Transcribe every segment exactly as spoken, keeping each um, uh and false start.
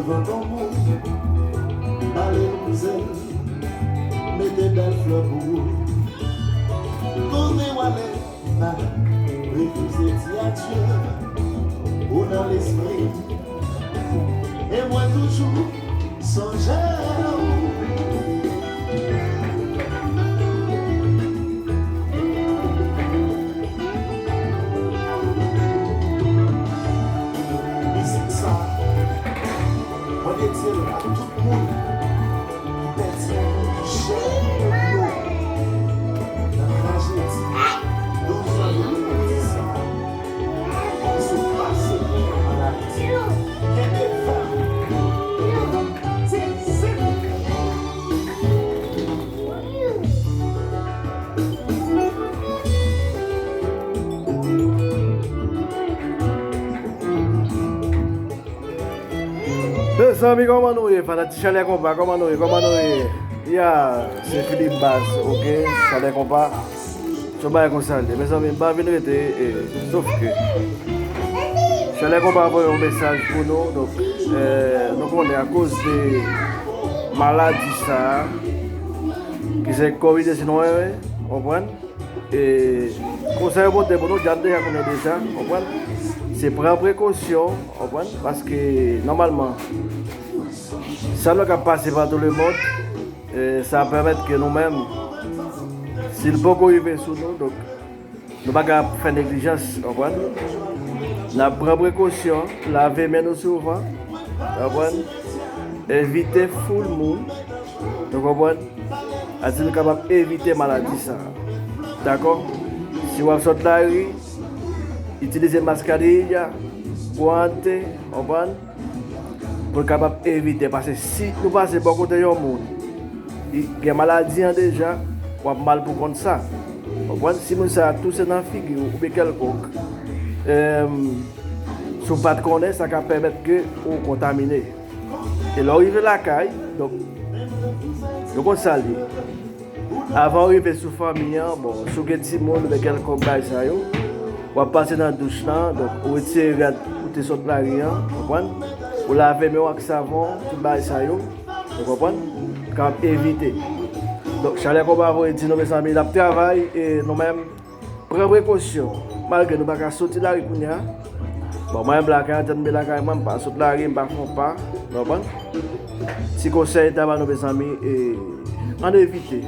Pran yon moun, bale l kouzen, mete bèl flè pou ou. Kote w ale, pa refize di adye. Ou nan lespri m, e mwen toujou sonje w. Mizik sa, mwen dedye l a tout moun ki pèdi chè yo nan trajedi douz an depi mwen di sa, ki sot pase an Ayiti. Kenbe fèm. Mezanmi, kòman nou ye? Fanatik Chalè Konpa, kòman nou ye? Kòman nou ye? Ya, se Philippe Baz, oke? Chalè Konpa. Se yon bagay konsa l ye. Mezanmi, m pa vin rete, e, sof ke Chalè Konpa voye yon mesaj pou nou. Donk, e, nou konnen akoz de maladi sa a, ki se kovid disenèf, konprann? E konsèy yo pote pou nou, djab deja konnen deja, konprann? Se pran prekosyon, konprann? Paske, nòmalman, sa nou k ap pase pa tout le mond, e sa pèmèt ke nou menm, si l poko rive sou nou, donk, nou pa ka fè neglijans, konprann? N ap pran prekosyon, lave men nou souvan, konprann? Evite foul moun, nou konprann? Atil kapab evite maladi sa a. Dakò? Si w ap sot lari, itilize maskarilla, gwante, konprann? Pou l kapab evite. Paske si nou pase bò kote yon moun, li gen maladi an deja, w ap mal pou kont sa. Konprann? Si moun sa a touse nan figi w oubyen kèlkonk, em, si w pa t konnen, sa ka pèmèt ke ou kontamine. E lè w rive lakay, donk, nou konn sa l ye. Avan w rive sou fanmi an, bon, si w gen timoun oubyen kèlkonk bagay sa yo, w ap pase nan douch lan, donk, ou retire rad ou te sot lari an, konprann? Ou lave men w ak savon, tout bagay sa yo, ou konprann? Kapab evite. Donk, Chalè Konpa voye di nou, mezanmi, n ap travay e nou menm, pran prekosyon. Malgre nou pa ka soti lari kounye a. Bon, mwen menm lakay, antann mwen lakay mwen, m pa sot lari, m pa fè yon pa. Ou konprann? Ti konsèy ta ba nou, mezanmi, e, ann evite.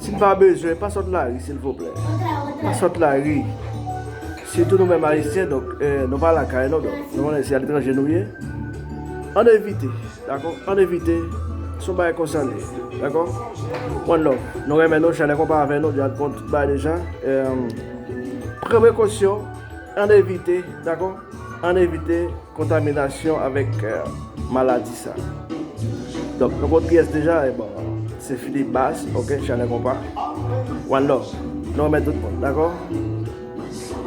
Si n pa bezwen, pa sot lari, silvouplè. Pa sot lari. Sitou nou menm Ayisyen, donk, e, nou pa lakay nou, donk, nou konnen se aletranje nou ye. Ann evite. Dakò? Ann evite. Se yon bagay konsa l ye. Dakò? One love. Nou renmen nou, Chalè Konpa avè nou, djab konn tout bagay deja. Em, pran prekosyon, ann evite, dakò? Ann evite kontaminasyon avèk, e, maladi sa. Donk, nou konn kiyès deja, e bon, se Philippe Baz, oke, Chalè Konpa. One love. Nou renmen tout moun, dakò?